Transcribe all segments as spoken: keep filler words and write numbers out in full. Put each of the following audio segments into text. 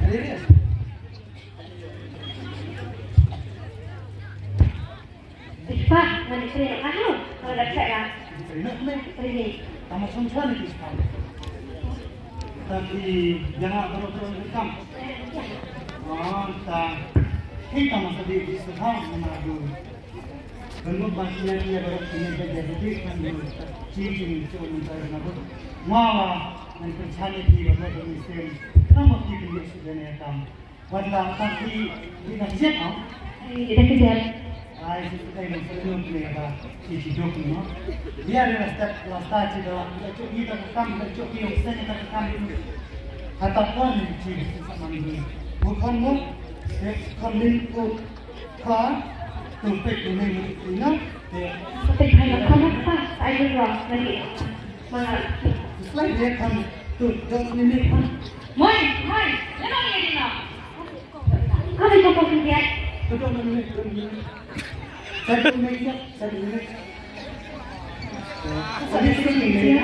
Serious? Ih, pa, ngan ïa trei noh ka hau. Ngan da check ah. Trei noh me. Trei ni. Tama sum sum ni ki sum. Tapi jangan terus terus rekam. Ah, ta. Hei, tama sedih di sedang menadu. Kan mut ba ki ïa, ïa baroh kine ba ïa dei kan mut. Ci ci ni ci on ta na bot. Ngwa wa ngan pynshai ïa ki ba baroh kine stem. Kan mut ki pynlong shu dei ne kam. Wan la ta ki ki na kjep no. Ai, ïa da kjep. Ai, ci ci tai nang selu kine ba ci ci dok no. Ïa ri la step la sta ci da la ki da cuk ki da kam da cuk ki ong sen da kam. Hata kon ci ci sa man ni. Bukan mo. Kon lin ko. Ka, tu pek ni ni ni na. Pek hai na ka na ka, ai ni ro, na ni. Ma, slide dia kan tu dong ni ni kan. Moi, moi, lemang ni ni na. Kau ni kau kau dia. Tu dong ni ni ni. Satu ni ni, satu ni ni. Satu ni ni.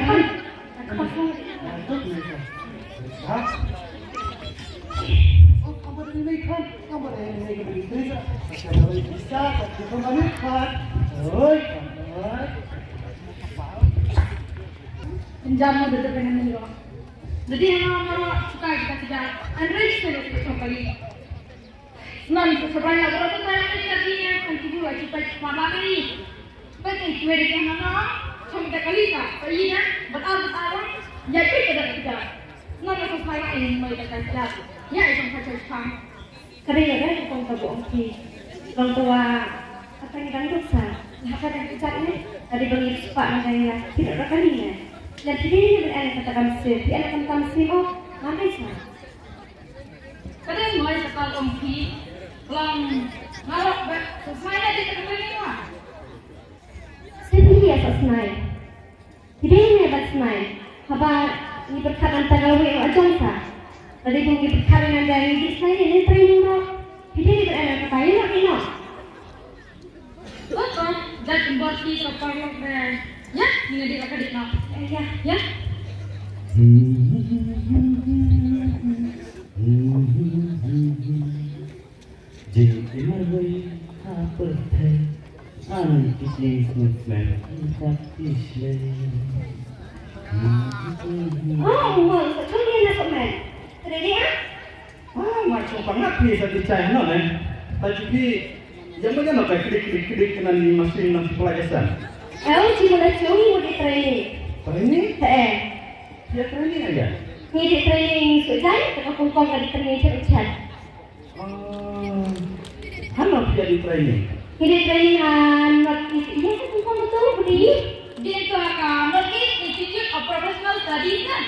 Pynjam mo duduk dengan ni ro. Dadi hana maro suka kita tidak. Andre selo kita kembali. Snan sa sabai la bra sa tayang ni ka dini kan ki dua cupai pama ni. Bai kan ki wei dei kan na. Chom da kali ka. Sa ina. Bat ar bat ar. Ya pi ka da ka da. Snan sa sabai la ini mai da ka da. Ya isong ka chai chang. Ka dei ka dei ka kong ka bu ong ki. Long tawa. Ka tang dang duk sa. Nya ka dang ki jat ni. Ka dei bang i sepak na dang ya. Tidak da kali ni. Nya ki dei ni ban ana ka takam sir. Ki ana ka takam sir oh. Ngai sa. Ka dei moi sa ka long phi. Long ngarok ba sa smai na dei ka dei ni wa. Sien phi ïa sa smai. Phi dei ne ba smai. Haba ngi pyrkhat ngan ta ka wei ong ajong sa. Ka dei ngi pyrkhat ngan da ngi dei smai ne training ro. Phi dei ne ba ana ka tai ro ino. Papa, dal kembor ki ka parlok re. Ya, ni ngadi ka dik na. Ya, ya. Jing imar wei ha pyrthei. An ki jing sngewsmen ka tishlei. Oh, mo, sa chong ni na so men. Ready ah? Ah, ma chong pangap ni sa di chai no ne. Ta ju bi yang mana nak klik klik klik kena ni masih nak sekolah kesan. Au, ci mo la chung mo di training. Training? He eh. Dia training aja. Ni di training sujai, ka pung kong ka di training chat chat. Oh. Hano pia di training? Ni di training ah, North East. Iya ka pung kong betul budi. Di itu ka North East Institute of Professional Studies kan.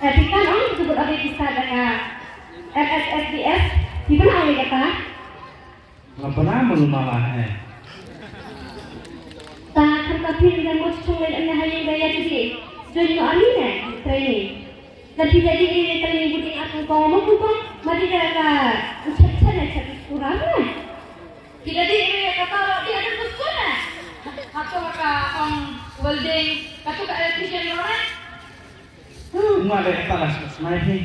Eh, pikan ong sebut ada kisah dengan M S S D S. Di mana awak kata? Ngapa nama lu malah eh? Ta kan ka phi ngan mo chong le na hayu ga ya ti. Don no ani ne training. Dan phi jadi ni training budi aku ko mo ku ko ma di ka ka chat chat na chat kurang ne. Phi jadi ni ka ta lo di ada tu kuna. Kato ka ong welding, kato ka electrician lo ne. Nga de kata la sngewsynei hi.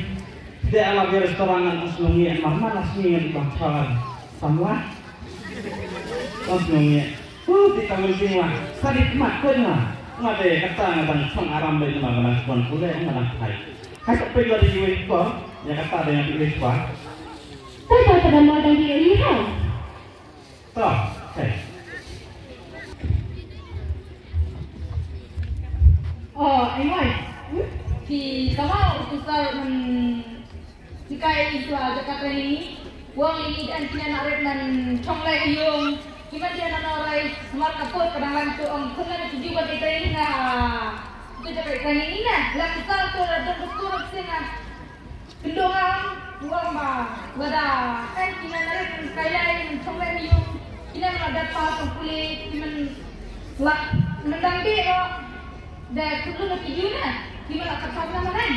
De ala bi restaurant ngan sngewsynei mar mar la sngewsynei ngan bang char samla. Ngan sngewsynei. Hu ti tang jing la. Sa di kmat ko nga. Nga de kata nga dang chong aram de nga dang chong pule nga dang thai. Hai sa pe lo de iwe ko. Ya kata de nga iwe ko. Tata pada mo dang di iwe ha. To, hei. Oh, ai mai. Phi tama u tusar men sikai iswa jaka training. Wang ini dan kina narit men chonglai iyung. Kiman dia nana rai smart kaput kadang lang tu ong kena tuju bagi training ah. Tu jaka training ni lah. Lang sal tu radon betul sing ah. Kendong am, buang ba, lada, kan kina narit kaya in chonglai iyung, kina lada pa tong pule, kiman la, mendang de ro, da kudlu na kiyu na, kiman la kertas na manai.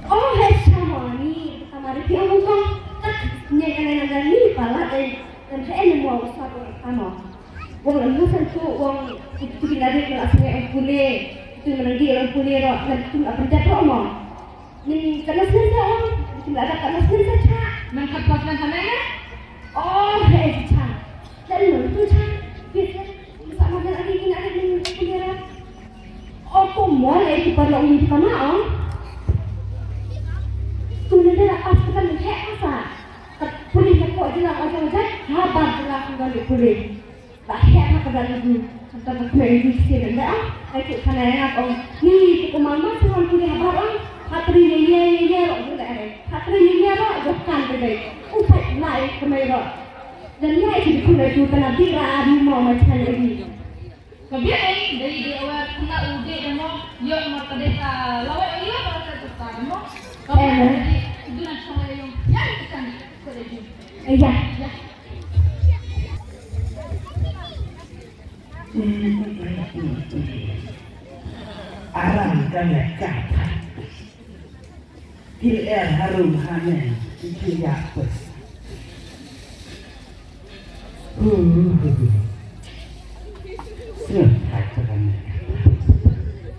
Oh, hai sama ni, pertama hari ki ang kong, tak, nyai kan nang ni pala dai, dan hai ni mau sa ko tama. Wong la musan tu, wong itu tu kina de la sungai ang pule, itu menang di ang pule ro, dan itu la pendek ro mo. Ni kana sir da ong, Nda da ka mas nin sa cha. Nang kat pas nang kanai ne? Oh, he cha. Dan lo tu cha. Biasa. Masa mana lagi kena ada ning kuliah. Oh, ko mo le ki parlo ni kama oh. Tu ne da pas ka ni he asa. Ka puli ka ko jila o jong jai. Habar jila ka ni puli. Ba heh ha ka da lugu. Kata ka kmai lugu sien da ah. Ai tu khana ya ko. Ni tu ko mama tu wan tu dia habar ah. Khatri ye ye ye ye ro tu da ai. Khatri ye ye ro jo kan tu dai. U pai lai kmai ro. Dan ya itu tu da tu kana di ra di mo ma chan ai ni. Ka bia ai dai di awar kana u de da mo. Yo ma ka de ka lawa yo ma ka ta da mo. Ka bia ai di tu na chong yo. Ya ni kan ko de ju. Eh ya. Ya. Aram ka ne ka. Ki er harum hane ki ya pes. Sngewthuh ka ne.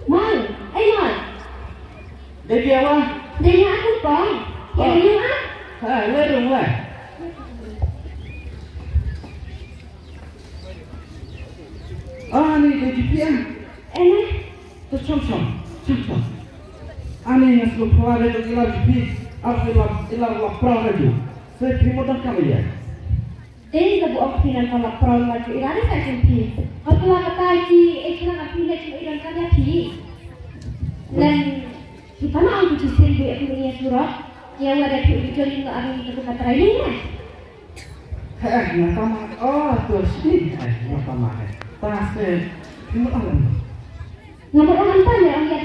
Mang, ai mang. Dei phi ïa wa? Dei ïa aku kong. Ïa ïa ah. Ha, le rung wa. Ah, ni dei ji phi ah. Eh, ni. To chom chom, chom chom. Ani nga sngewthuh ba dei ila ji phi. Ar ila ila la prau ka ju. Se phi mo dang kam ïa. Dei da bu ong phi nang ka la prau ma ju ila ni sa jin phi. Ka tu la ka tai ki eh ki nang phi ne ki ila ka ya phi. Len ki tama ong ki sin bu aku ni surok. Ya wa da phi ju ni ka ari ka tu ka training ne. He, nga tama. Oh, tu shi. He, nga tama he. Ta se. Ni mo alam. Nga mo alam ta ne ong ya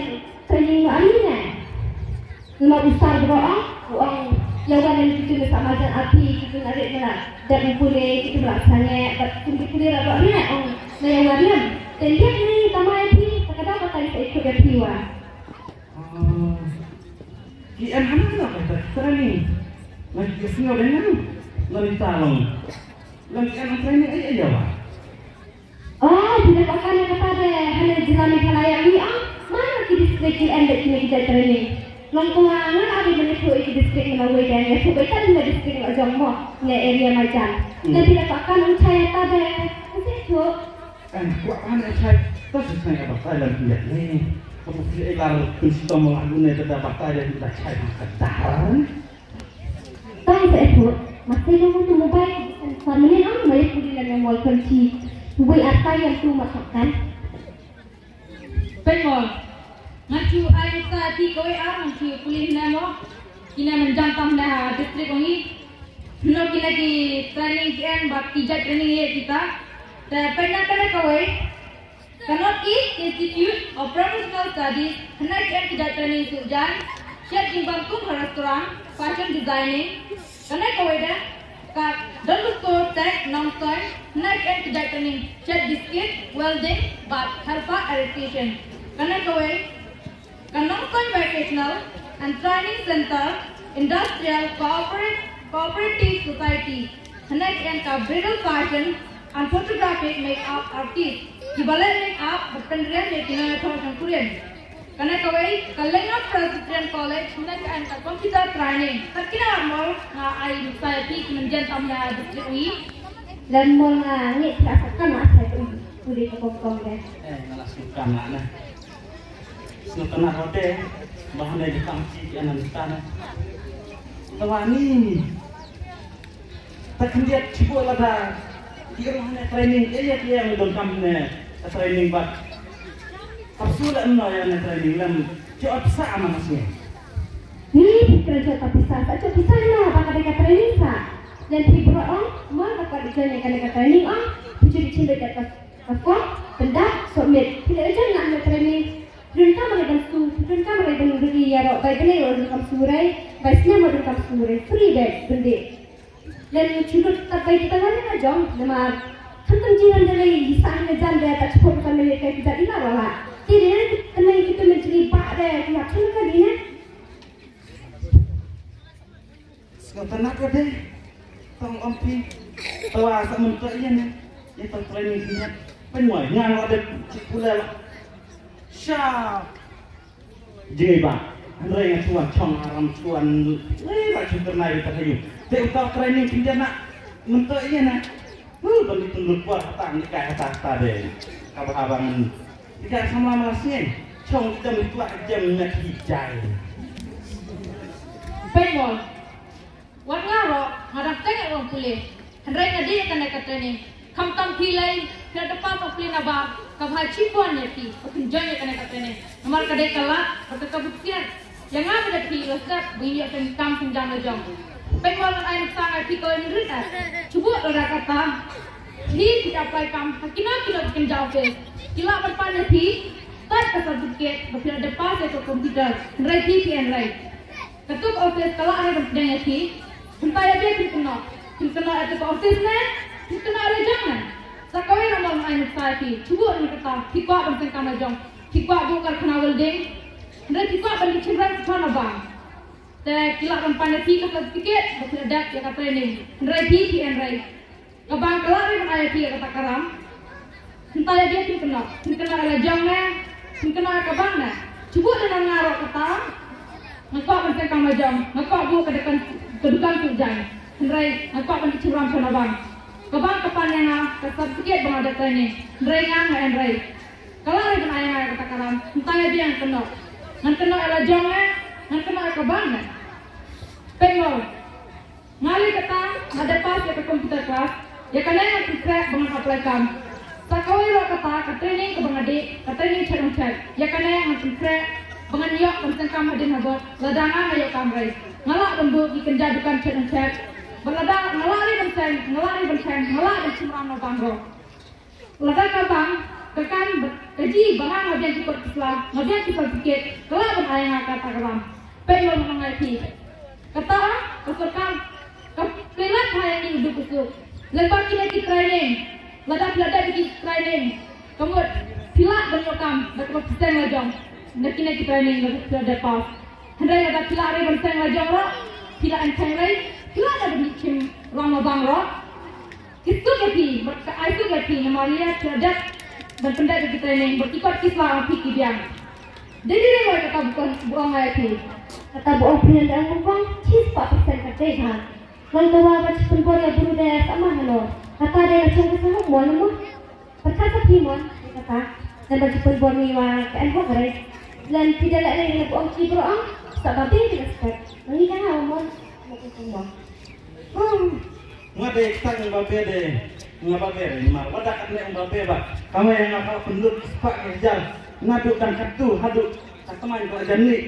training ma ari ne. Nga usar bro ah, ong ya wa ne kitu ne sama jan api kitu na rit na. Dak pule kitu la sange, bat kitu pule la ba ne ong. Na ya wa ne. Ten dia ni tama api, takada pakai sa ikut dia piwa. Ah, ki em hana hana ka training. Ngan ki sngew dei ngan ngan ita long. Ngan ki em training ai ai ba. Oh, bila pakai na kata de hana jila Meghalaya wi ah. Mana ki district ki em de ki ngi training. Long ko ngan ada mana tu ki district mana wei de ya tu bai ta na district la jong mo ne area majan. Na bila pakai nang chaya ta de. Kasi tu. Kan kwah kan ai chai. Ta sa sang ka batai lam piat ni. Ka bu piat ai lar kun si tong lagu ne ka da batai lam da chai ka dar. Tang sa ai tu. Masih nunggu tu mobile. Sa mene ang mai puli la ne mol kunci. Wei atai yang tu masakan. Pengol. Ngan chu ai sa ti koi ah ngan chu puli ne mo. Kine men jam tam ne ha district ongi. Hynrei kine ki training ki en bad ki jait training ïa kita. Te pynna kane kawei. Ka North East Institute of Professional Studies hynrei ki en ki jait training sujan. Shet jingbam kum ha restaurant, fashion designing. Kane kawei de ka Don Bosco Tech Nongstoiñ hynrei ki en ki jait training shet biscuit, welding bad kharpa electrician. Kane kawei Ka Nongstoiñ Vocational and Training Center, Industrial Cooper- Cooperative Society, hynrei ki en ka Bridal Fashion and Photographic Makeup Artist, ki ba leh makeup bad pynriam ïa ki nongïathoh jong kurim. Kane kawei ka Lengam Presbyterian College, hynrei ki en ka Computer Training. Kat kine ar mol nga ai sa ïa phi ki nongjan tam ïa district ïa. Lem mol nga ngi ka sa kan ma sa ïa phi. Pule ka kong kong de. Eh, nga la sngewkam la na. Sngewtynnat rote ba hane ka kam ki ana ntan. Tawani. Ta khyndiat chibo lada ki ruh hane training, eh, ïa ki ïa donkam ne training bad. Kapsu la emno ïa ne training lem. Ki ot sa ama ngasnge. Ni phi kren jot ta pisa, sa jot pisa na ba ka dei ka training sa. Lem phi bro ong, ma ka pat ikan ïa ka dei ka training ong, phi jot i chin beit ka Ka form, pyndap, submit. Phi la jan na training. Phi donkam ban su, phi donkam ban ri ïaroh, bai bnai ruh donkam su rei, bai snem ruh donkam su rei, free bag, bynta. Lem shu lut tat bai kita ngan na jong, namar khamtam jingwan da lei, i sa na jan da ta chipok ka mele kai kita ina wala. Ti dei na kita men jingïabah da, kita chun ka dei na. Sngewtynnat ka dei. Tang ong phi. Tawa sa mynta ïa ne. Ïa tang training phi ïa. Pynwai nga la dep chik pule la. Sha. Jingïabah. Hynrei nga shu wan chong haram, shu wan, eh, ba shu kyrnai beit ha ïing. Te uta u training khyndiat na, mynta ïa na. Huh, ban di tynrut por hata ngi kai hata hata de. Kaba haba ngan di kai samla mala sngi. Chong di dam di kwah jem ngat hi jai. Peit mo. Wat nga ruh nga dang teng ïa u pule. Hynrei nga dei ïa kane ka training. Khamtam phi lei, phi la dep pass ïa u pule na bar. Ka bha shibun ïa phi ba phin join ïa kane ka training. Namar ka dei ka lad bad ka bynta ïa nga bad ïa phi, la step ba ngin ïoh seng kam seng jam la jong. Peit mo, ngan ai nuksa ïa phi kawei mynta. Shu buh lada kata phi, phi apply kam ha kino kino ki kynja office, ki lah ban pan ïa phi tad ka certificate ba phi la dep pass ïa ka computer. Hynrei phi, phi hynrei Katu ka office ka lah re ban pdiang ïa phi. Mynta ïa phi phin kynnoh. Phin kynnoh ïa katu ka office ne phin kynnoh ïa la jong ne? Sa kawei ruh mo, ngan ai nuksa ïa phi. Shu buh ruh kata, phi kwah ban seng kam la jong, phi kwah buh karkhana welding, hynrei phi kwah ban leit shim rang kyrteng na bank. Te ki lah ban pan ïa phi ka certificate ba phi la dep ïa ka training. Hynrei phi, phi hynrei Ka bank ka lah re ban ai ïa phi ïa kata ka ram. Mynta ïa phi phin kynnoh, phin kynnoh ïa la jong ne phin kynnoh ïa ka bank ne? Shu buh lyngngoh ruh kata. Nga kwah ban seng kam la jong, nga kwah buh ka dukan, ka dukan suit jaiñ. Hynrei nga kwah ban leit shim rang sha la bank. Ka bank ka pan ïa nga ka certificate ba nga dep training. Hynrei nga, nga hynrei. Ka lah re ban ai ïa nga ïa kata ka ram. Mynta ïa phi ngan kynnoh. Ngan kynnoh ïa la jong ne ngan kynnoh ïa ka bank ne? Peit mo. Nga lei kata nga dep pass ïa ka computer class. Ïa kane ngan pynkhreh ba ngan apply kam. Sa kawei ruh kata ka training kaba nga dei, ka training chet nong chet. Ïa kane ngan pynkhreh ba ngan ïoh ban seng kam hadien habud. Lada nga nga ïoh kam rei, nga lah ban buh ki kynja dukan chet nong chet. Bad lada nga lah re ban seng, nga lah re ban seng, nga lah ban shim rang na bank ruh. Lada ka bank ka kan ba, ka ji ba nga nga biang ki kot ki sla, nga biang ki certificate, ka lah ban ai nga kata ka ram. Peit mo, nga ong ïa phi. Kata ka sorkar ka pynlait ha ïa ngi u duk u suk. Lem bad kine ki training. Lada phi la dep ki training, ka mut phi lah ban ïoh kam da kaba phi seng la jong na kine ki training lada phi la dep pass. Hynrei lada phi lah re ban seng la jong ruh, phi lah ban seng re, phi lah ban leit shim rang na bank ruh. Ki suk ïa phi, bad ka ai suk ïa phi namar ïa phi la dep ban pyndep ïa ki training bad ki kot ki sla phi ki biang. Dei dei dei mo kata ba nga ong ïa phi. Kata ba ong phi, ngan ong ba shispah percent ka dei bha. Ngan kawei ba shi pynbor ïa bru dei sa ma hano. Kata dei la shong ka sahok mo, na mo. Pyrkhat sa phi mo, kata. Ngan ba shi pynbor ni wa ka en hok re. Lan phi dei la lei, ngan ba ong ki bru ong sa ba dei dei la step. Ngi ka nga mo. Mo ko mo. Nga dei kata, nga babe dei, nga babe dei, namar wat da katne nga babe ba ka mei nga ka pynlut spah ka hajar, naduh dang katu haduh ka tymmen ka la jan lih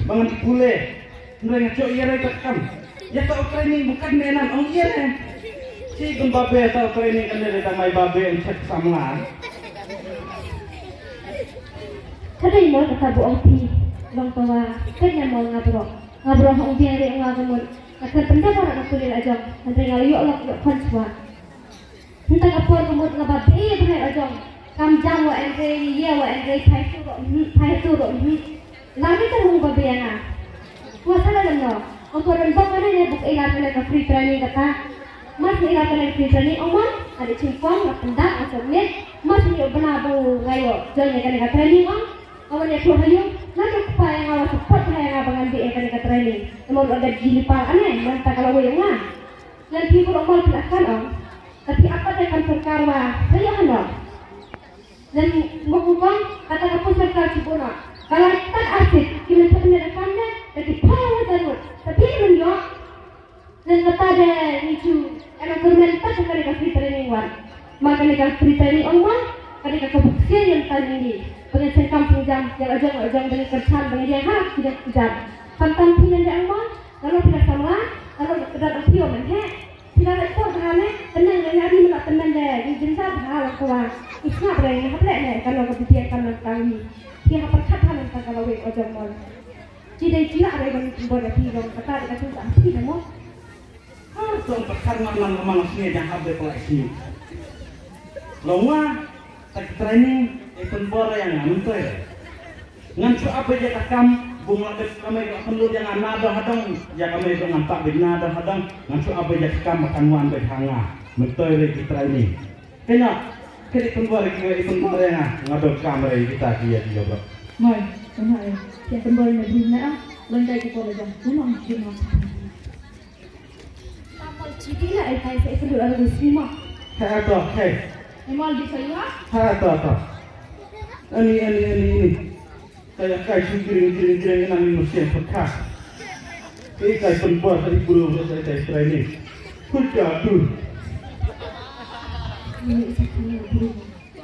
ba ngan pule. Hynrei nga shu ïa rei ka kam. Ïa ta u training bukan ne nan ong ïa ne. Shi gun babe ta u training kane dei dang mai babe ong chet samla. Ka dei mo kata ba ong phi, long tawa, ka dei mo nga bro. Nga bro hong biang re nga ka mut. Nga khlem pyndap ba nga pule la jong. Hynrei nga la ïoh lok ïoh khon shuwa. Hynta ka por ka mut nga babe bha la jong. Kam jam wa en re, ïa wa en re, phai tu ro, hmm, phai tu ro, hmm. Lam ni ka hung babe nga. Wa sa la lem no. Ong ko ren bok kane ne buk ila kane ka free training kata. Mas ni ila kane free training ong ma. Ade chim pong nga pyndap nga submit. Mas ni bna bu nga ïoh join ïa kane ka training ong. Ka wan ïathuh ha ïing, na ka kpa ïa nga, wa support ha ïa nga ba ngan dei ïa kane ka training. Namar u la dep jingïapher ane, mynta ka la wei ïa nga. Ngan phi bro mol phi la kan ong. Ka phi ap pat ïa ka sorkar wa phi ïa hano. Ngan mut ong kata ka pun sorkar ki bun ong. Ka la tat arsik, ki mynta pynïa da kam ne, da ki phaw hajar ngut. Ka phi mynta ïoh. Ngan kata de ngi ju em agreement pat kane ka free training wan. Ma kane ka free training ong ma kane ka kabuk sien ngan tan ngi. Ba ngan seng kam seng jam ïa la jong la jong ba ngi kyrchan ba ngi ïa ha ki jam ki jam. Khamtam phi ngan de ong ma, ngan ong phi na samla, ngan ong ka dang phi ong ngan he. Phi na la por bha ne, tymmen ngan ïa ri ma la tymmen de, ngi jin sa bha la kwa. Isna bre ngi hap leh ne, kan ong ka phi kan nang tang ngi. Phi hap pyrkhat ha nang tang ka la wei ong jong mon. Ci dei ci la re ban pynbor ïa phi long kata de ka tu sa phi de mo. Ha, tong pyrkhat ngan ngan ngan ngan sngi jang hap de pynlait sngi. Long wa, ta ki training, e pynbor ïa nga, myntoi. Ngan shu ap ïa ka kam, bun la dep ka mei ka pynlut ïa nga na da hadong, ïa ka mei ka ngan tak bit na da hadong, ngan shu ap ïa ka kam ba kan wan bit ha nga, myntoi re ki training. Kynnoh, kynnoh pynbor ïa ki, pynbor ïa nga, nga don kam re kita ki ïa ki ïa bro. Moi, kynnoh ïa, ki pynbor ïa nga bro na ah. Lon kai ki por la jong, kumno ki ma. Tapos chiki la ai kai sa ikut dulu ada semua. Ha to, hey. Emal di saya. Ha to, to. Ani, ani, ani, ani. Kaya kai shu giring, giring, giring, nang ni musim pekah. Kai kai pun bor, kai buru, kai kai training. Kuda tu. Ini satu buru.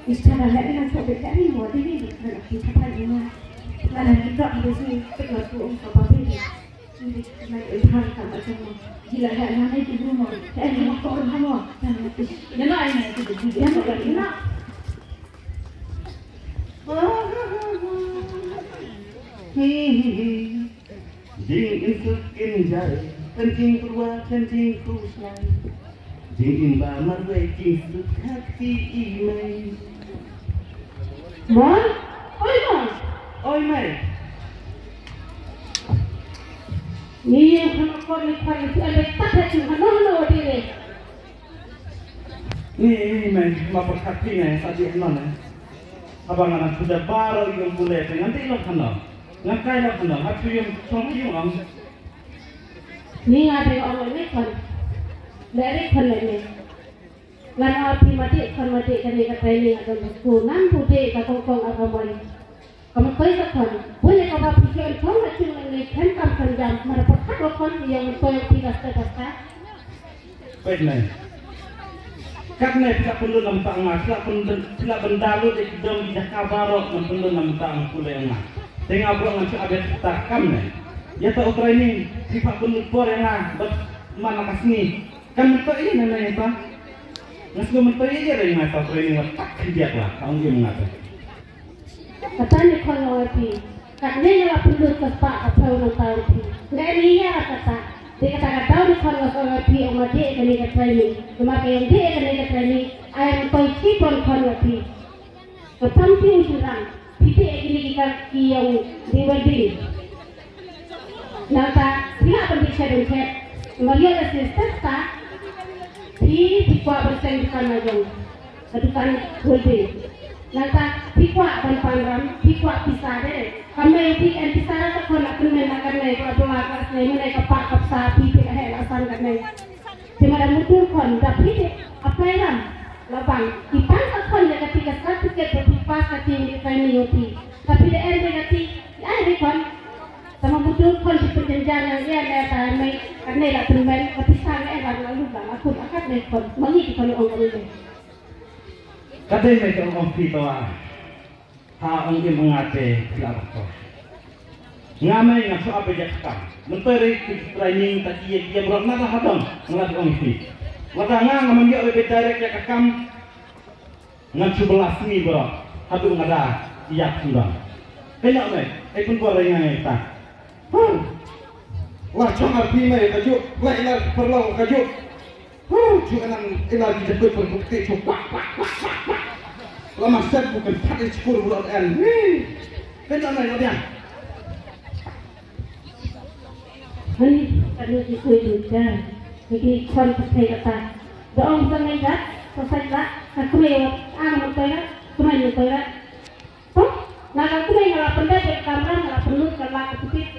Ish, ta la leh ïa nga shuh beit, leh ïa nga dei ne dei, nga la phi pha pha ïa nga. Nga la leh dok beit shuh, peit nga tu ong ka ba phi dei. Nga ïa pha ka ma jong mo. Ji la leh ïa nga dei tu mo. Leh ïa nga ko ong mo. Ïa nga, ïa nga tu dei. Ïa nga, ïa nga. Hi hi hi. Jingim suk im jai, kan jingpyrwa, kan jingpyrwa. Jingim ba marwei, jingsuk ha kti i mei. Mon? Oi, Mon. Oi, mei. Ni yang kena kor ni kor ni tu ada tak ada tu hano hano diri. Ni, ni, mei, ma pyrkhat phi ne, sa dih hano ne. Haba nga nang khuda baroh ïing pule te ngan dih noh hano. Ngan kai noh hano, ha tu ïing chong ïing ong. Ni nga dei ong ne khon. Leh ri khon leh ne. Ngan ong phi ma dih khon ma dih kane ka training ha don ba skul. Ngan tu dih ka kong kong ha ka moi. Ka myntoi ka khon, bun ïa kaba phi ïoh ïa ka jingmane khlem kam khlem jam, ma da pyrkhat ruh khon ïa myntoi phi ka step ba step. Peit nai. Katne phi la pynlut na bynta nga, phi la pynlut, phi la pynda lut ïa ki dong ki jaka baroh ngan pynlut na bynta nga pule ïa nga. Te nga baroh ngan shu update ta kam ne. Ïa ta u training phi pat pynlut por ïa nga bad man la ka sngi. Kan myntoi ïa nga ne ta. Nga sngew myntoi ïa nga ta training la tak khyndiat la ka ong ïa nga ta. Kata ne khon nga ong ïa phi. Katne nga la pynlut ka spah ka phew nangta ïa phi. Nga ïa kata. Dei kata ka daw ne khon nga ong ïa phi ong ma dei kane ka training. Namar ka ïong dei kane ka training. Ai ong poi chi pon khon ïa phi. Ka pam phi u shynrang. Phi dei kine ki ka ki ïong dei welding. Nangta phi lah ban dei shet dong shet. Namar ïa la shet step ta. Phi phi kwah ban seng dukan la jong. Ka dukan welding. Nangta phi kwah ban pan ram, phi kwah pisa de. Ka mei phi en pisa de ta khon la pynmen la ka mei ka bla ka snei mane ka pa ka pisa phi phi la heh la san ka mei. Te ma da mutur khon da phi de apply ram la bang. Ki pan ka khon de ka phi ka certificate ba phi pass ka ti ngi training yo phi. Ka phi de en de ka ti ai de khon. Tama mutur khon phi pynjynjar nang ïa ne ta mei ka ne la pynmen ka pisa ne la la lut la la khun akat ne khon. Ma ngi ki khon ong ka mei. Ka dei mei ka ong phi to a. Ha ong im nga te phi la bakor. Nga mei nga shu ap ïa ka kam. Myntoi re ki training ta ki ïa ki ïa mrot na ta ha dong nga la ong phi. Lada nga nga man ïoh re direct ïa ka kam. Ngan shu bylla sngi baroh haduh nga da ïap sngewbha. Ka ïoh mei, ai pynbor ïa nga ïa ta. Huh. Lah chong arphew mei kajuh, lah ïa pyrlong kajuh. Huh, chu anang ïa ki jakhlia pynbukti chu kwak kwak kwak kwak kwak. Lama set bukan pat ïa chukur bulat en. Huh. Ka ïoh mei ïa biang. Hani, kane ki khuid lut ka. Ki khon pyrthei kata. Da ong sa ngai dak, sa sai dak, ka kmie wat ang myntoi dak, kmie myntoi dak. To, na ka kmie nga la pyndet ïa ka kamra, nga la pynlut ka la ka putih.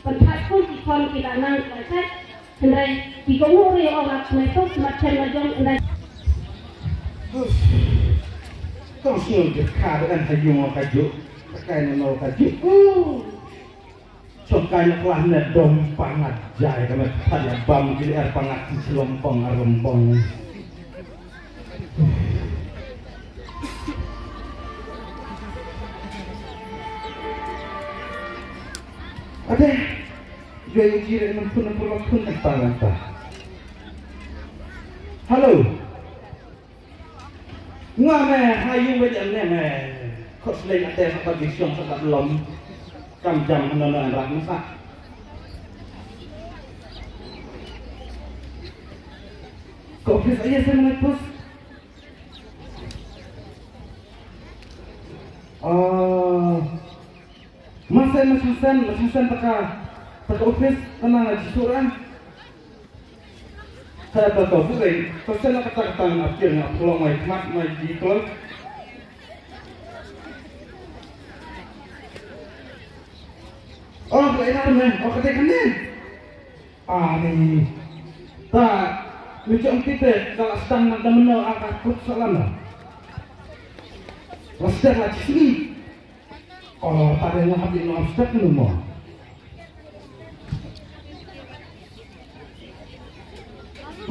Pynthah skul ki khon ki la nang ki la chait. Hynrei ki kohnguh ri ong la kmie to, ki mat chem la jong, hynrei. Tong sngewjyrkha da kan ha ïung ka juk. Ka kai na no ka juk. Chongkai na klah ne dom pangat jai ka met phat la bam ki er pangat ki chlom bong arom bong. Ade, joi uji re nang pun nang pun nang pun nang pun nang pun. Hello. Nga me ha ïing bad ïa me me. Khot sleng ate sa ba gi shong sa ba lom. Kam jam hano no an rak masa. Ko office aye se me pus. Ah. Masen, masen, masen taka, taka office, kana na jisura. Saya tak tahu pun, eh, pasal nak kata-kata nak kira nak pulang mai mat mai di keluar. Oh, la ina me, oh, kate kane. Ah, ni. Ta, mi jong kite, ka la sdang na da mano, ah, ka kut salam. La sdang la chisni. Oh, ta de ngam hap di ngam step nu mo.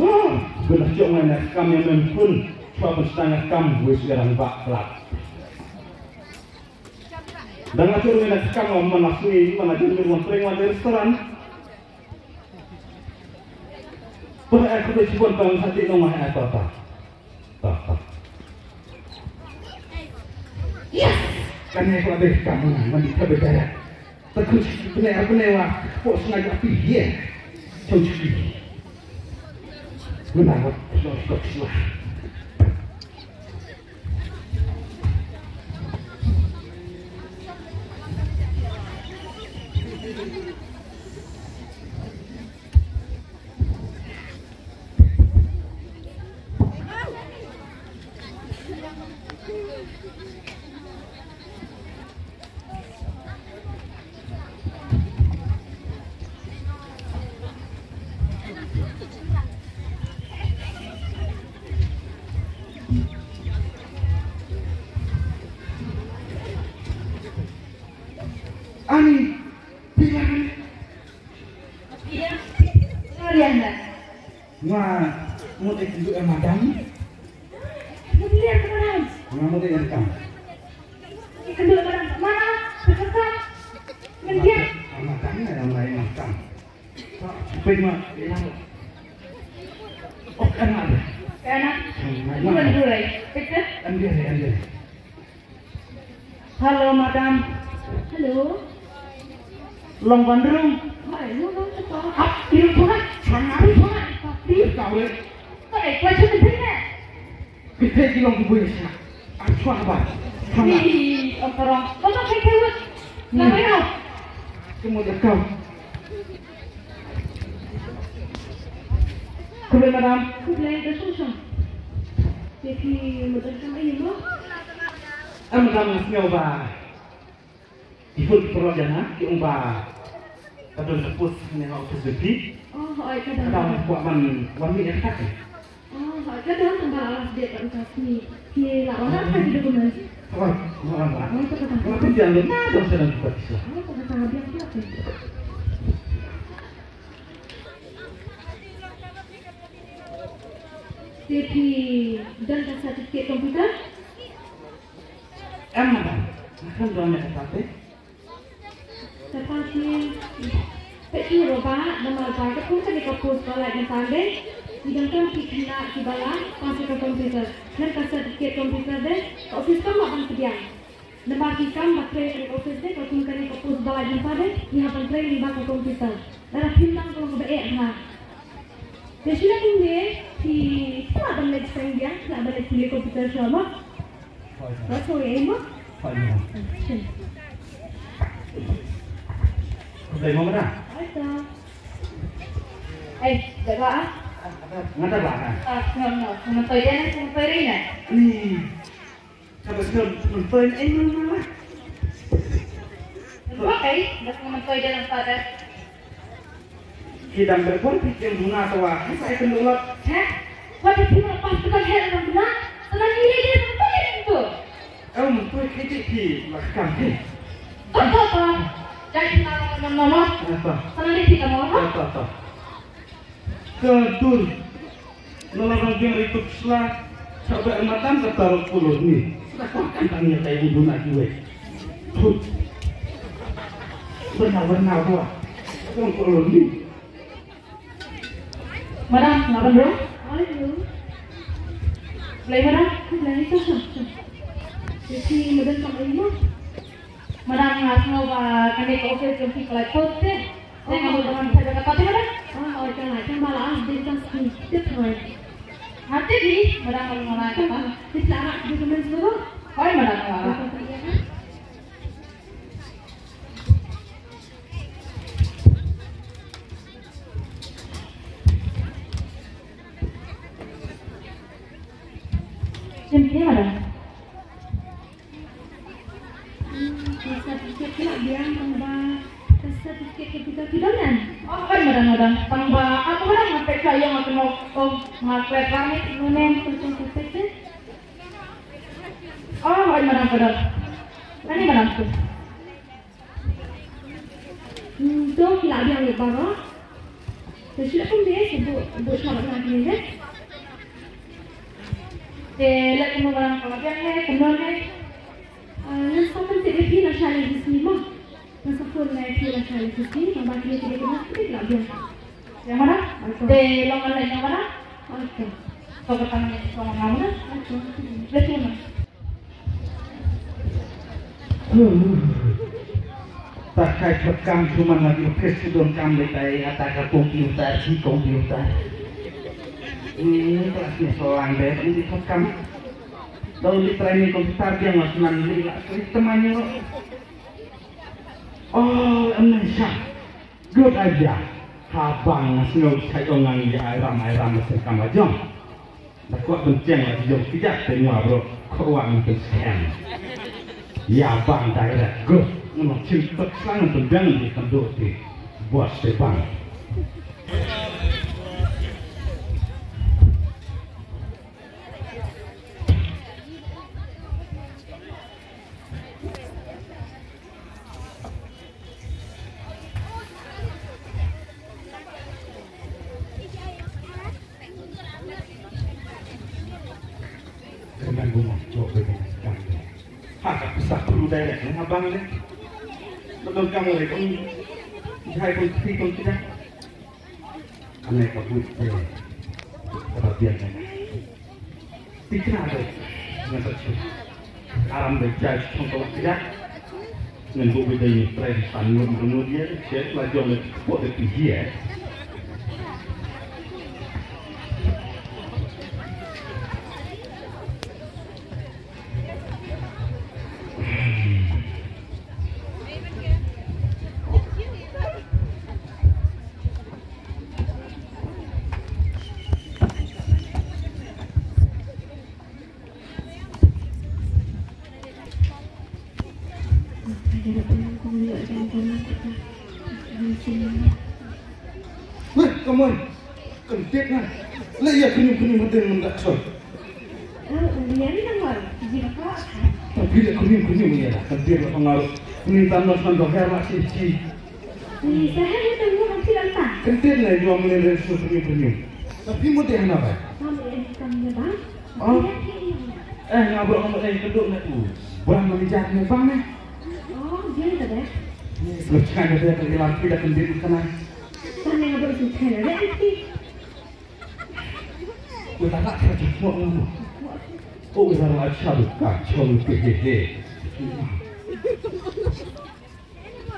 Oh, guna jong ngai na kam yang mem pun, chwa pun stang kam, wis garang bak kelak. Dang la jong ngai na kam, oh, mana sui, mana jong ngai wan pring wan di restoran. Pun eh, kau cuba tang hati nong eh, apa, apa. Yes! Kan ni aku habis kamu, mandi tak berdarah. Takut benda apa ni wah, kok sengaja api ye. Cau cuci. Benar, benar, benar. Ani, pila ni? Iya. Sorry, Anda. Nga mut ïa kynduh ïa madam. Nga mut ïa madam. Ïa kynduh ïa madam. Mana? Pekata. Ngan dia. Madam ïa madam. Pei ma ïa. Oh, enak. Enak. Bukan gulai. Pekata. Ambil, ambil. Hello, madam. Hello. Long ban rung. Hai, lu long tu kau. Ap, dia tu kan. Sangat tu kan. Tapi kau eh. Kau eh, kau cuma dengar. Kita di long tu boleh sah. Aku apa? Sangat. Ni, orang. Kau tak kau kewet. Nama kau? Semua dia kau. Khublei madam. Khublei, da song song. Te phi mut ïa ka ei mo? Em madam, nga sngew ba ki phone ki paralok ïa nga ki ong ba ka don ka post hangne ha office jong phi. Oh, hooid, ka don. Ka don, kwah ban wan mih ïa kata. Oh, hooid, ka don, tang ba la last date bad ka sngi. Phi lah wanrah ki document? Hooid, nga wanrah. Oh, to kata. Nga pynbiang lut na don sa don ki pisa. Oh, to kata, biang phi. Te phi don ka certificate computer? Em madam, nga khlem don ïa kata te. Kata te, peit ruh bah, namar ba katkum kane ka post ba lait mynta de, ki donkam ki khynnah kiba la pass ïa ka computer. Khlem ka certificate computer de, ka office kam lah ban pdiang. Namar ki kam ba trei ha ka office de, katkum kane ka post ba la jumpa de, ki hap ban trei lyngba ka computer. Lada phim nang ka long kaba eh bha. Te shu leh kumne, phi lah ban leit seng biang, lah ban leit pule computer shuwa mo. Hooid. Ba shu eh mo. Hooid mo. Shen. Khublei mo madam. Hooid to. Eh, da ba ah? Nga da ba ah? Ah, ngam, ngam. Ngam toi ïa, ngam toi ri na. Ni. Ka ba sngewthuh myntoi na ei mynta la. Mynta ei, ba sngewthuh myntoi da nang ta da. Ki dang da bor ki kem duna ta wa, ha sa ei kynduh lot. He? Wat da phi ma pas ka he dang duna. Sa nang iri de myntoi ri tu. Ew myntoi ki ti ki la kam ki. To to to. Jai phi na na na na. Sa nang ri phi ka mo ha. To to to. Ka dur. Nala rong biang ri tuk sla. Sa ba matam ka tarok pulur ni. Sa ka kan tang ïa kai bu na ki wei. Tut. Warna warna ba. Rong pulur ni. Madam, ngapa dong? Alaikum. Lai madam? Lai tu sah. Jadi madam tak lima. Madam, nga sngew ba kane ka office jong phi ka la close te. Te nga mut ban phet kata te, madam. Ah, oi, ka la, ka ba la as de tas ki. Tip hoi. Ha, tip hi, madam, nga la kata. Tip la rak di kemen semua. Hoi, madam, nga la. Jom phi, madam. Hmm, ka certificate ka la biang tang ba ka Certificate ka phi don ne? Oh, oi madam, madam. Tang ba, ah, madam, nga peit ka ïa nga kynmaw, oh, nga klet rang ni, no ne, tu tu tu tu. Oh, oi madam, madam. Ani madam tu. Hmm, to ki la biang ïa baroh. To shu kum de, shu bu, bu shu na kini de. Te la kum madam ka la biang ne, kum ne. Ah, ngan sa pyntik ïa phi lashai lashisngi mo. Ngan sa phone ïa phi lashai lashisngi, namar ba kine ki dei ki mos ki la biang. Ïa mano? Te long ngan leit ïa mano? Okey. To ka tang ïa ka mano? Okey. Leit ïa mano? Ta kai thot kam shu man la ki office shu don kam leit ai ata ka computer, shi computer. Ni class ni solang de ni thot kam. Dau li training computer biang mas nan li la klik teman ïa ro. Oh, em nan sha. Good idea. Haba nga sngew shait ong ngan ïa ai ram ai ram sha kam la jong. Da kwah ban cheng la jong ki jait te nwa bro. Kwah ban cheng. Ïa bang direct good. Ngan chim tak sang ban biang di kan do ti. Buat te bang. Kynmaw bun mo, jop bun mo, kynmaw. Ha ka pisa pru dai le, nga bang le. Betul kamu le, kong jai kong kri kong kida. Ane ka bun te, ka biang ne. Tikna de, nga ta chu. Aram de jai chong ko kida. Ngan bu bidai ni prai di pan ngut ngut ye, chet la jong le ko de pi ye. Weh, come on. Kan tet na. Le ïa khynñium khynñium hadien mynta ksoi. Tapi le khynñium khynñium ïa la. Kan tet la pangaru. Khynñium tam na san doher la chi chi. Kan tet na ïa mynnin re su khynñium khynñium. Tapi mo deh na ba. Oh. Eh, nga bro mo deh kanduk na u. Bang manager ne bang ne. Oh, dia kata deh. Ni, selepas kan dia kata dia laki dah kan dia kena. Kan yang abang suka lah, dia anti. Ko ta la ka jingmut ngan. Ko ta la ka jingmut ka jong te he he.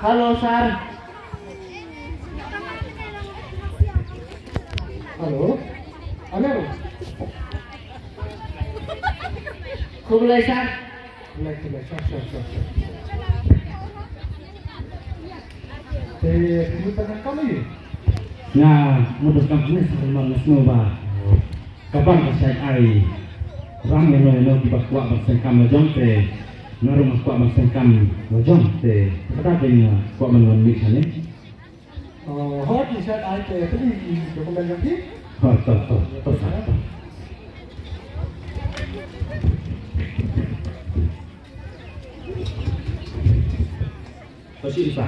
Hello sir. Hello. Hello. Khublei sir. Khublei, khublei. Sure, sure, sure, sure. Te, phi mut ban kam aïu? Nga mut ban kam hangne sha Ri Mawng, nga sngewbha. Ka bang ka shait ai ram ïano ïano kiba kwah ban seng kam la jong te, nga ruh nga kwah ban seng kam la jong te, kata ka dei nga kwah ban wan mih shane. Oh, hooid, ngi shait ai te phi ki document jong phi. Hooid, hooid, hooid. Hooid, hooid. To shisha.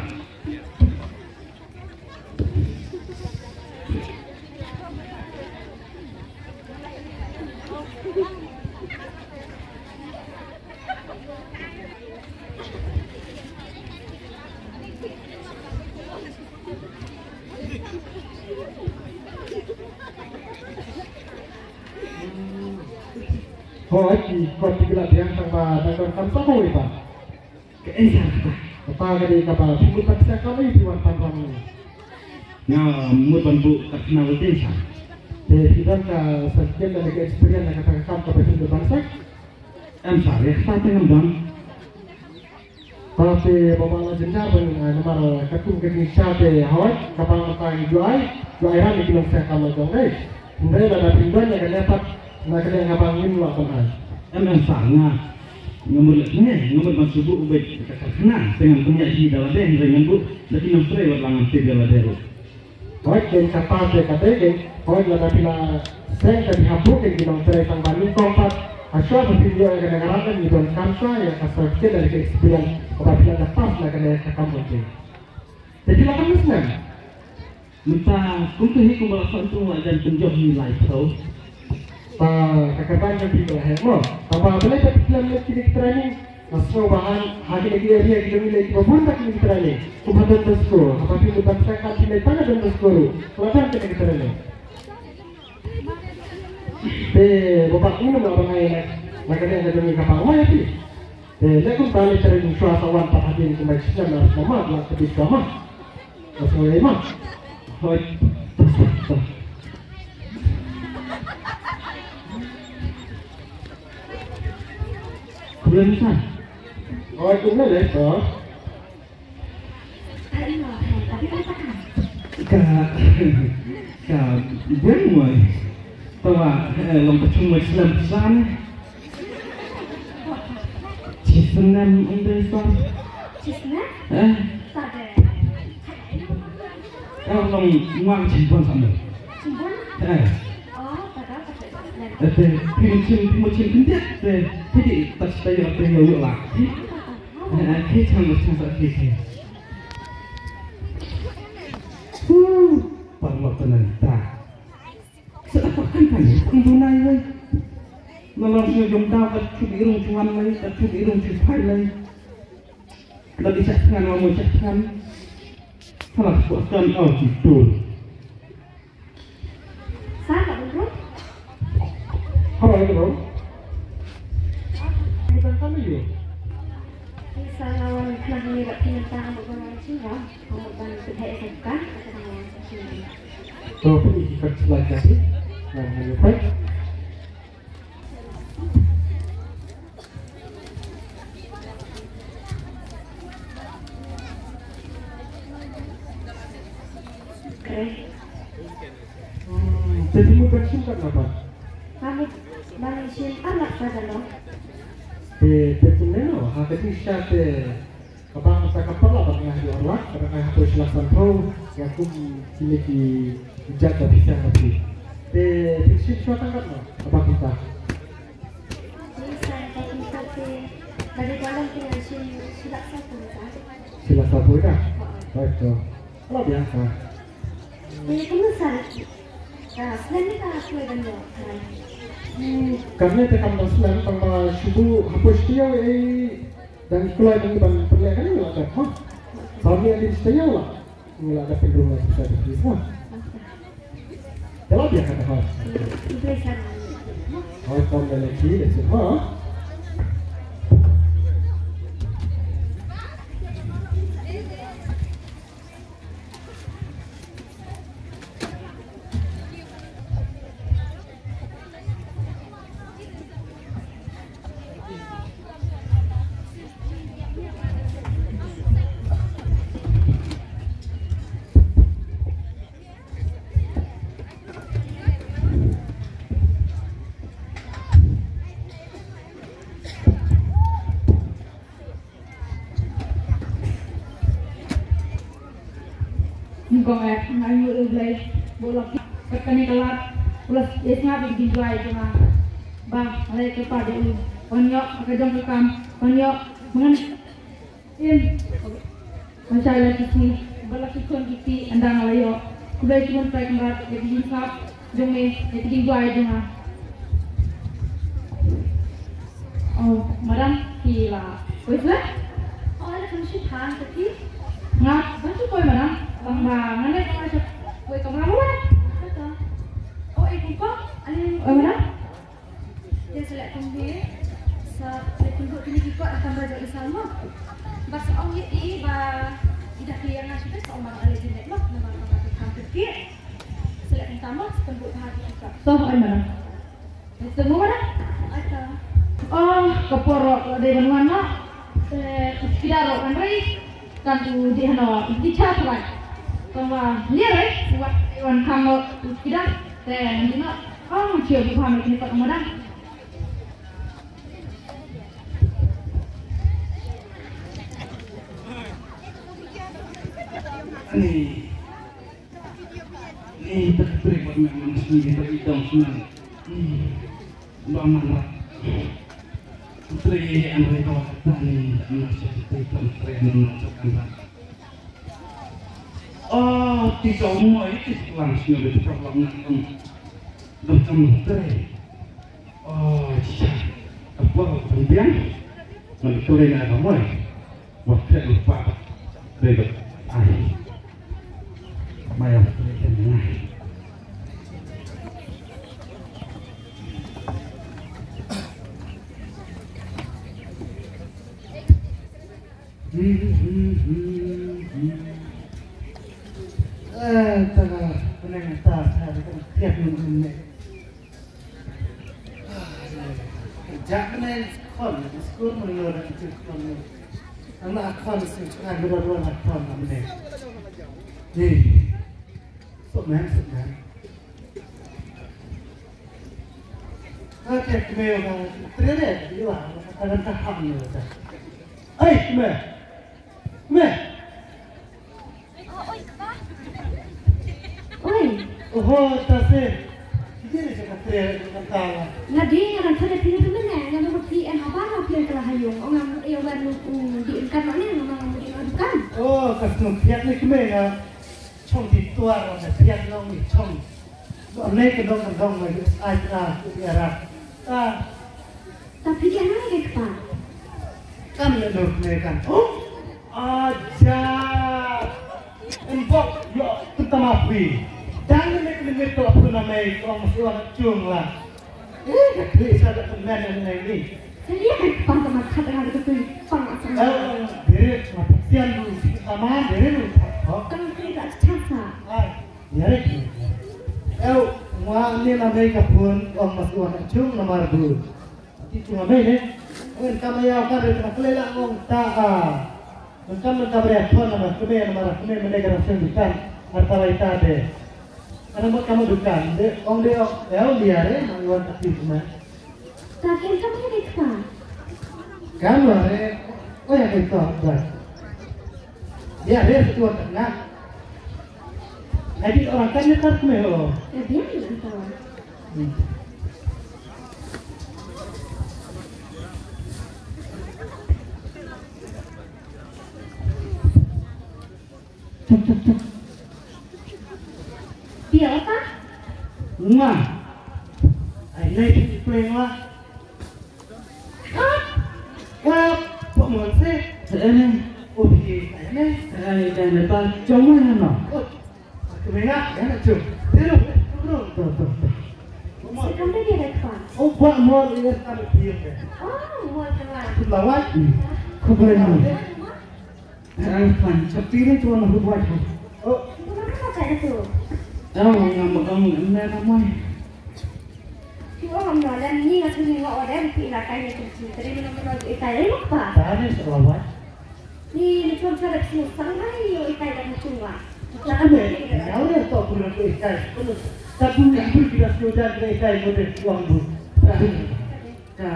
Hooid, ki kot ki la biang tang ba dang donkam sa kawei pat. Kaei sa kata? Kata ka dei kaba phi mut ban seng kam aïu phi wan pan ram ne? Nga mut ban buh kat khana wei teng sir. Te phi don ka certificate lane ka experience na kata ka kam kaba phi mut ban seng? Em sir, ïa kata te ngam don. Te ba ma la jynjar ban, eh, namar katkum ka jingshisha te hooid, kaba nga tang ju ai, ju ai ram ïa ki nongseng kam la jong dei. Hynrei lada phi don ïa kane pat na ka liang kaba ngim lah ban ai. Em em sir, nga Nga mut leh ne, nga mut ban shu buh beit ka karkhana, te ngan pynïaid hi da lade, hynrei ngan buh da ki nongtrei wat la ngan tip ïa lade ruh. Hooid, ken kata te kata ken, hooid lada phi la seng ka phi hap buh ken ki nongtrei tang ba nyngkong pat, hashwa ba phin ïoh ïa kane ka rank ngi donkam sa ïa ka certificate da ka experience kaba phi la pass na kane ka kam ong te. Te phi la kam snem. Mynta kumta hi kumba la khot tu la jan pynjop hi lai phew. Ta ka kyrdan jong phi ka la heh mo. Tangba balei ba phi khlem leh kine ki training? Nga sngew ba ha, ha kine ki area ki jong ngi leh kiba bun bha kine ki training. Kum ha Don Bosco, haba phi mut ban pynskhem phi leh tang ha Don Bosco ruh. Ka la don kine ki training. Te, Baba, ngin ym lah ban ai na, na kane ka jong ngi ka ba wai phi. Te, leh kumta leh training shuwa sa wan pat hadien kumba shisnem na snem ma, la ka bit shuwa ma. Ka shuwa ma. Hoi. Problem sa. Hoi, kumne leh to. Ka, ka, bun mai. Tawa, eh, long ka chung mai slam slam. Chisnem ong dei slam. Chisnem? Eh? Eh, long ngwang chimbon slam. Chimbon? Eh. Oh, tada, tada. Eh, te, phi mun chim, phi mun chim kyndiat, te, phi di tak stai yo, te yo yo la. Eh, eh, phi chang, chang sa phi, phi. Huh, paralok ta nang ta. Sa ta kan kan, kan tu nai wei. Na lam shu jom ta, ka chu di rung chu wan lai, ka chu di rung chu phai lai. La di sa thngan, la mo sa thngan. Hala, buat kan au chi tu. Sa ka bun ru? Haba ka bun ru? Bukan kami yo. Sa lawan kena ni kat pinang tang bukan orang Cina. Kamu kan tu hai ka bukan. To pun iki kat selai kaki. Yang hanya pai. Te phi mut ban shim katno pat? Nga mut ban shim ar lak saw dollar. Te, te kumne no, ha ka jingshisha te ka bank sa ka paralok ban ai ha phi ar lak, ka dang ai ha phi shi lak sanphew, ïa kum kine ki jait ba phi seng na phi. Te phi shim shuwa tang katno ka bank sa? Shi lak sawphew ka. Right, to. Hala biang ka. Ni kumno sa? Ka snem ni ka snem kan yo. Hmm, kane te kam da snem tang ba shu buh hapoh shuwa ei dang kloi dang ban pynleh kan yo la ka. Sa ni adin shuwa la. Ngi la dep pynrung la pisa dep pisa. Te la biang kata hoi. Hoi, kom da leki da sip ha. Nyngkong eh, nga ainguh ïa U Blei ba u la kat kane ka lad, u la ïasngap ïa ka jingduwai jong nga. Ba nga la ïa kyrpad ïa u ban ïoh ha ka jong ka kam, ban ïoh mynta. Im. Nga shai la ki sngi ba la ki khun ki kti ynda nga la ïoh. Khublei shibun Trai Kynrad ïa ka jingïasngap jong me ïa ka jingduwai jong nga. Oh, madam, phi la poi shlei? Oh, la kham shu than ka phi. Nga ban shu poi, madam. Tang ba nga leit nga shu poi kamra ruh. Kata. Oh, eh, kumpa. Ani. Oh, madam. Te sa leh kumne, sa leh kumne kine ki kot ha kamra jong i Salma. Ba sa ong ïa i ba i da clear nga shuh, sa ong ba nga leh jinglet mo, namar ba ka kam kyrkieh. Sa leh kumta mo, sa pynbud bha ki kot. To, oi madam. Te mo madam? Ata. Oh, ka por ruh la dei ban wan mo. Te u chowkidar ruh kan ri. Kan u dei hano, u dei cha trai. Tang ba lia ri, u wan, u wan kham mo u chowkidar. Te ngan dei mo. Oh, ngan shu buh bha mo kine kot madam. Ni, ni tak trei buat mak mak ni tak idong senang. Ni, dua malam. Trei yang rei kau kata ni, nak masuk trei kau trei nak masuk kan. Oh, tidak mau itu sekolah sini ada tukar warna kan. Dong kamu trei. Oh, sha. Apa pendiang? Ngan kau nak kamu. Wah, saya lupa. Ribet. Ah. Maya. Eh, ta, pening ta, ta, ta, tiap minit. Kerja kena kon, skul menurut itu kon. Anak kon sih, ngan berdua anak kon, anak. Ni. Sok man, sok man. Ka kmie ka trei re, ïa, ka kan ka ham ne ta. Ai, kmie. Kmie. Oi. Oho, ta se. Ki dei ka trei ka ta la. Nga dei nga kan trei phi tu mene, nga tu phi en haba nga phi en kala hayung. Ong nga mut ïa wan nu di en kan ne nga mut ïa dukan. Oh, ka snu phi ne kmie nga. Chong ti tuar wan da thiat long ni chong. Ba ne ka dong ka dong ma yu ai ra ku ya ra. Ta. Ta phi dia nai ke kpa. Kan ne dok ne kan. Oh. Aja. Embok yo tu tama phi. Dan ne ne ne to pun na mai kong suan chung la. Eh, ka kri sa da kmen ne ne ni. Sa ïa ka pang ka mat khat nga ka tu pang asam. Eh, dere ma sian lu tama dere lu. Tang kri ka chak sa. Ai, dere. Eu, ma ni na mei ka pun ong mas wan chung na mar bu. Ti chung mei ne. Wen ka ma yau ka re ka kle la ong ta a. Bukan bukan beri apa nama kami nama kami mereka rasa bukan masalah itu ada. Karena buat kamu bukan, dia orang dia orang dia dia ada nak luar kaki semua. Tapi kamu ni kah? Kamu ada, oh ya kita buat. Dia ada satu orang tengah. Jadi orang kan dia tak melo. Ya dia ni kita. Hmm. Tuk, tuk, tuk. Phi ïa ta? Nga. Ai, nai phi phi nga. Kap. Kap. Pok mon se. Eh, ne. Oh, phi, ai, ne. Ai, dan ne pa jong ma no. Oh. Kemengak, ya, nak cium. Dia tu, tu, tu, tu, tu. Sekarang dia dah depan. Oh, buat mall ini kan dia, ya. Oh, mall keluar. Lawat. Kau boleh mall. Ang pan, tapi ni tuan aku buat. Oh. Bukan apa kayak tu. Tahu ngam ngam ngam ngam. Ki ong am no lem ni nga suni nga order ki ila kai ni ki ki teri ni ki ila kai ni pa. Tani selawat. Ni ni chon chon lep sini sang hai yo ikai lep mutung wa. Ka ame, ya ore to pun ko ikai. Tapi ni pun kita sudah kita ikai ko de uang bu. Ka,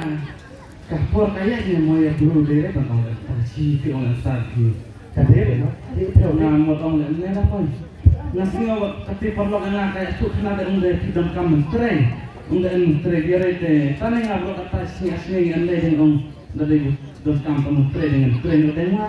ka por kaya ni mo ya buru de re bang ong ta chi ti ong sa ki. Ka de re no. Nga mo ong le ne la pon. Nga sngew kati parlok nga kaya suk na de ong de ki donkam mentrei. Ong de mentrei biar te. Tane nga bro kata sngi sngi ande de ong de de donkam mentrei dengan trei de wa.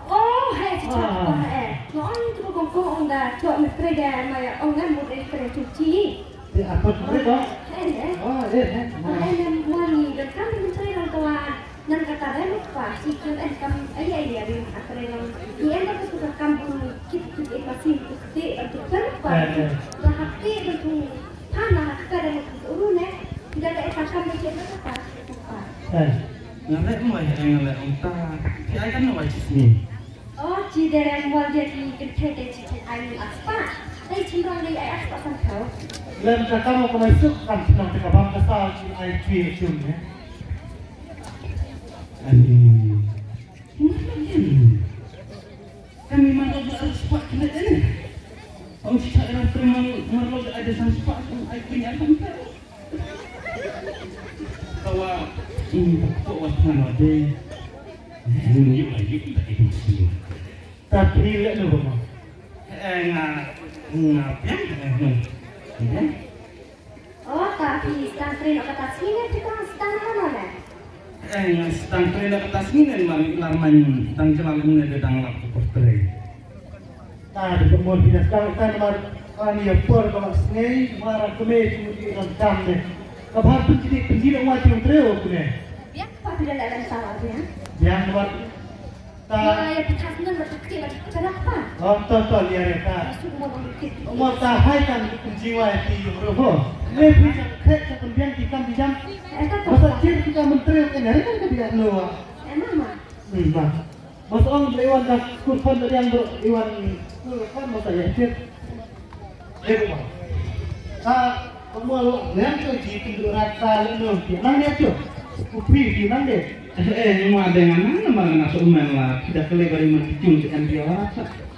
Oh, he, cakap apa, he? Nga ong tu kong kong ong da, cok mentrei da, maya ong ngan mentrei trei cuci. Di apa mentrei, kong? He, he. Oh, he, he. He, he, mani, da kan mentrei nang tua. Nang kata da lupa, si kan en kam, ai, ai, ai, rin, mentrei nang. Ni en da tu kam bun, kit, kit, eh, pasi, tu kit, tu kan lupa. He, he. Da hati, tu tu. Hana, kata da lupa, uru, ne. Da da, eh, kam, ne, kit, ne, kata. Eh. Nga leh mo ïa nga leh ong ta. Ki ai kan wai sni. Oh, ci dereng wal dia ki kenthe te ci ci ai aspa. Ai ci rong dei ai aspa kan kau. Lem ka tamo ka mai suk kan senang te ka bang ka sa ci ai ci cum ne. Ani. Ngapa dia? Kami mana ada aspa kena ini. Ong ci ta era terima marlo ada sang spa ai punya kan kau. Tawa, hmm, tawa tengah node. Hmm, yuk lah, yuk, tak itu sih. Tapi leh lu ba mo. Eh, nga, nga piang, eh, hmm. Iya. Oh, tapi tang train ka ta sini, kita sedang mana, eh? Eh, nga sedang train ka ta sini, mar ilar man dang jalan ne de dang lap ko train. Ta de mo kita sedang tan mar ani apor ba snei, mar keme tu di ran tam de. Ka bhar tu jadi penjila wa tu train ko ne. Ya, pa tidak ada salah ya. Yang buat Ta. Ïa, ïa, pyntas ngan ba ta kti ba ta kti ba pa. Oh, to, to, ïa, ïa, ta. Ïa, suk mo bang kti. Mo ta hai kan jiwa ti ro ho. Me phi jam khet ka pynbiang ti kam ti jam. Eh, ta, ta, masa ta. Kir ti kam menteri kan hari kan ka biang lo. Eh, mama. Hmm, ma. Masa ong le wan ka skul fund yang bro, iwan skul fund masa ya kir. Eh, Bok Mol. Ka Bok Mol, lem tu ji tu rat ta lem tu. Nang dia tu. Kupi di nang dia. Eh, eh, ni ma deng nang nama na so man la. Kita kele bari man tu tu kan dia rat.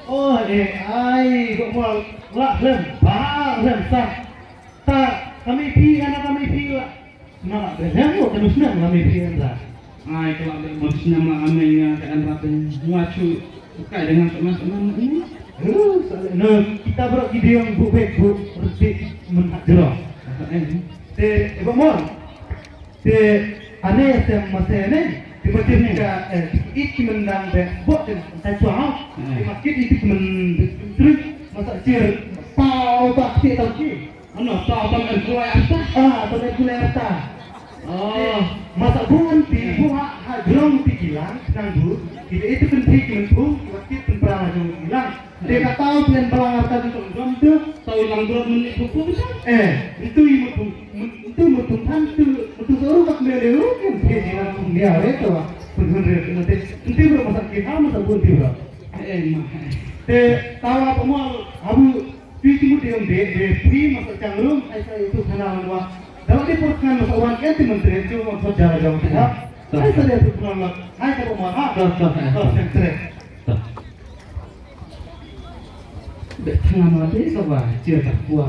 Oh, eh, ai, Bok Mol, la lem, ba lem sa. Ta, kami pi, ana kami pi la. Nga la dei lem ruh ka dusnem la me phi Andra. Ai ka la dei ka dusnem la me nga ka Andra te. Nga chu kai dei nga suk nga suk nga ni. Huh, sa le no kita bro ki dei yang bu bek bu reti men hak jero. Eh. Te, eh, Bok Mol. Te ane ya sem masa ne. Te mati ni ka, eh, it ki mendang be bok te ta chua. Eh. Te makit it ki men truk masa chir. Pau tak ti tau ki. Ano, ta tam en kulai asta? Ah, tam en kulai asta. Oh. Masa bun ti, hmm, bu ha, ha jrong ti kilang, nang bu, kita itu kan ti kilang tu, waktu tu perang jrong kilang. Dia kata tu yang balang asta tu jom jom tu. Tahu lang berat menit pupuk bisa. Eh, itu itu itu mutum kan tu, mutum seorang tak boleh lewat kan dia di dalam dia itu lah. Benar nanti nanti berapa sakit, ah, masa bun ti berapa? Eh, mah. Te tahu apa mau abu Phi ki mut ïa de de phi masa chang rum ai sa itu khana wan wa. Dawa de por khan masa wan kan ti menteri tu wan thot jala jong tu ha. Ai sa de tu khana wan. Ai ka ma ha. Dah, dah, dah. Dah, sentret. Dah. Be thangan wa de sa wa cia ta kwa.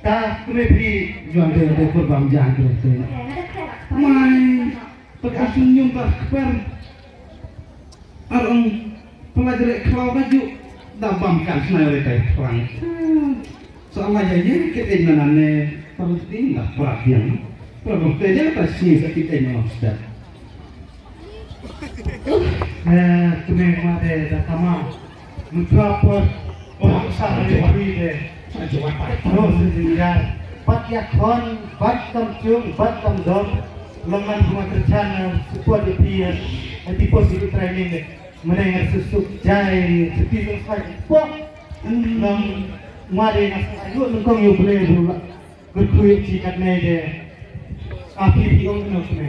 Ta kme phi juan de de por bam jang de de. Mai. Pek asung nyum ta kper. Ar ong pela jere khlaw da ju da bam kan snai re kai plang. Sa ma ya ye ke te na ne pala ti na pra yang. Pra bam te ya ta sni sa ki te na sta. Eh, kme ma de da tama. Mutra por. Oh, sa re kui de. Terus, ya. Pat ya kon, bat kam cung, bat kam dom. Leman kuma kerjana support ïa phi ïa. Ati pos ïa training de. Meneng ar susuk jai sepi lung sai pok. Nang mari nas ayu nang kong yu ble bula. Gerkui ci kat nei de. Api pi ong no kene.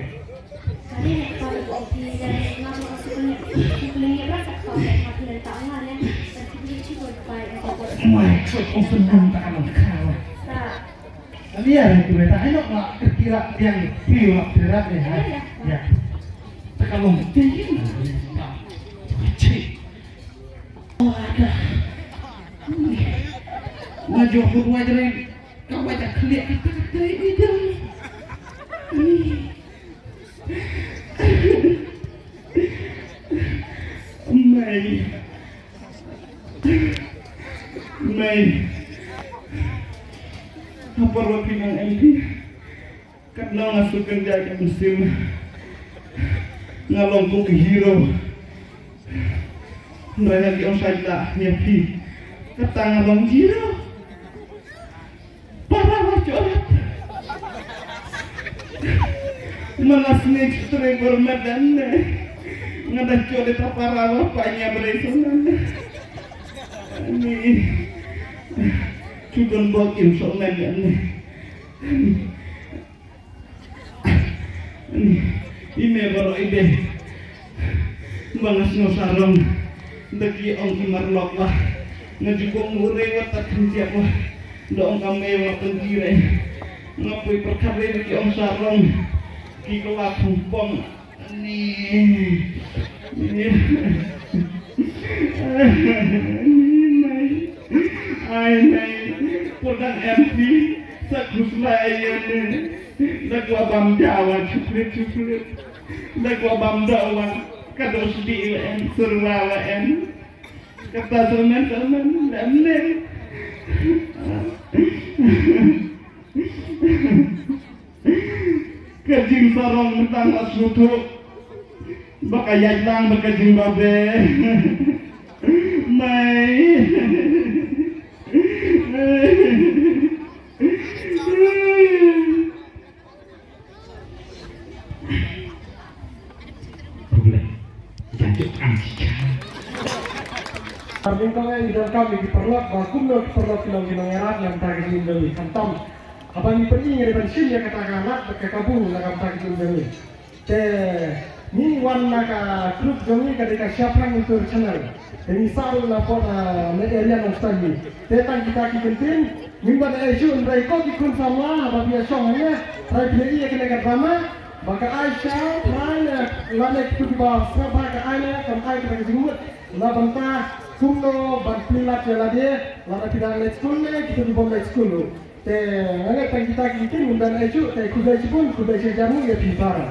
Mai kso kong senang tak alam kau. Ani ya, tu beta, ai nok mak kira yang piu mak kira ni, ha. Ya. Tekalong tinggi na. Cik. Oh, ada. Ngajak buat wajah lain. Kau baca kelik kata-kata ini dah. Mai. Mai. Apa lo pinang M P? Katno nga sngewkynjah ka mynsiem. Nga long kum ka hero. Hynrei ha ki ong sait la ïa phi. Kata nga long zero. Para wa jot. Mana sngi stre bermet dan ne. Nga da jot ta para wa pa nya bere sonan. Ni. Chugon bok im sonan ne. I me baroh i dei. Ba nga sngew sarong. Da ki ong ki marlok wa. Nga ju kong u rei wa ta khyndiat wa. Da ong ka me wa tang ki rei. Nga poi pyrkhat rei da ki ong sarong. Ki kwah khong pong. Ani. Ani. Ai, nai. Por dang M P. Sa khusla ayan. Da kwah bam dawa chuklit chuklit. Da kwah bam dawa. Ka do sdi en, surwa wa en. Kata Salman, Salman, lam ne. Ka jingsarong mynta nga sngewthuh ba ka ïaid lang bad ka jingbabe. Mai. Khublei. Jan juk am. Hynrei kawei ngi donkam ïa ki paralok, ba kumno ki paralok ki long ki nongïarap na ka bynta ka jingim jong ngi. Khamtam haba ngi pyni, ngi dei ban shim ïa kata ka lad bad ka kabu na ka bynta ka jingim jong ngi. Te ngi wan na ka group jong ngi ka dei ka Shaphrang Ngi Tur Channel. Te ngi sah ruh na pdeng, ah, na area Nongstoiñ. Te tang kita ki kyntien ngim don ei shuh, hynrei ko ki khun samla haba phi ïa shong hangne, trai phi ïa i ïa kane ka drama ba ka ai sha trai ne lane kitu kiba sngap bha ka ai ne kam ai kata ka jingmut na bynta kumno ban plie lad ïa lade, lada phi dang leit skul ne kitu kibym leit skul ruh. Te nga ngeit tang kita ki kyntien ngim don ei shuh, te khublei shibun, khublei shihajar nguh ïa phi para.